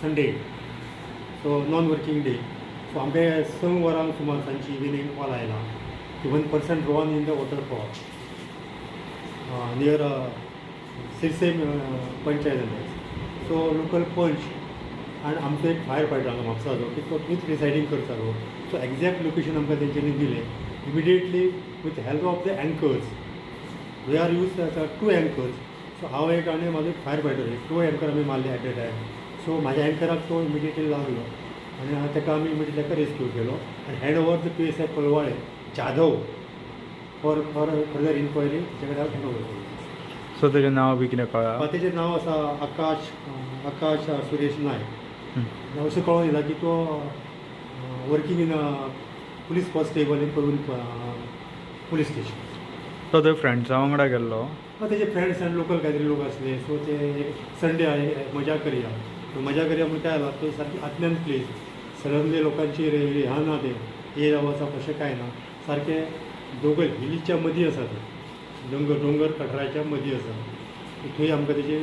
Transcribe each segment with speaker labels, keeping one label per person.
Speaker 1: Sunday, so non working day. So आमकां 6 वरांक सुमार सांजची इविनींग कॉल आयला की one person drown in the waterfall near Sirse panchayat. So local पंच आनी आमचो एक फायर फायटर हांगा म्हापसाचो की तो थंयच रिसायडींग करतालो. सो एग्जॅक्ट लोकेशन आमकां तेंच्यांनी दिलें. Immediately, with help of the anchors, we are use two anchors. So हांव एक आनी म्हाजो एक फायर फायटर एक, टू एंकर आमी मारले एट अ टायम. सो म्हाज्या एंकराक तो इमिडिएटली लागलो आनी ताका आमी इमिडिएटली ताका रेस्क्यू केलो आनी hand over the PSI Colvale Jadhav for further inquiry. तेच्या कडेन हांव हँड ओवर केलो.
Speaker 2: सो तेजें नांव बी कितें कळ्ळां?
Speaker 1: तेजें नांव आसा आकाश, आकाश सुरेश नायक. अशें कळोन येयला की तो working in police constable in Porvorim police station.
Speaker 2: तो थंय फ्रेंड्सां वांगडा गेल्लो?
Speaker 1: तेजे फ्रेंड्स आनी लोकल कांय तरी लोक आसले. सो ते एक संडे आहे, मजा करया, मजा करया म्हूण काय जाला, तो सारकी आतल्यान प्लेस, सडनली लोकांची ह्या ना, ते ये वचप अशें कांय ना. सारकें दोंगर हिलीच्या मदीं आसा ते, दोंगर दोंगर कठराच्या मदीं आसा. थंय आमकां तेजे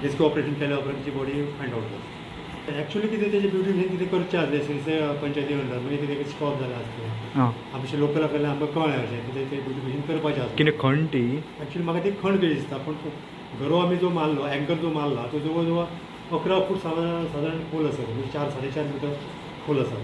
Speaker 1: रेस्क्यू ऑपरेशन केल्या उपरांत तेची बॉडी फायंड आवट जाली. एक्चुली कितें तेजें ब्युटिफिकेशन कितें करचें आसलें सिरसे पंचायती अंडर, मागीर कितें स्टॉप जालें आसतलें. आमचे लोकला कडल्यान आमकां कळ्ळें अशें कितें तें ब्युटिफिकेशन करपाचें आसलें.
Speaker 2: कितें खण ती?
Speaker 1: एक्चुली म्हाका ती खण कशी दिसता, पूण गरो आमी जो मारलो, एंकर जो मारला, तो जवळ जवळ 11 फूट सादारण सादारण खोल आसा, म्हणजे 4 4.5 मिटर खोल आसा.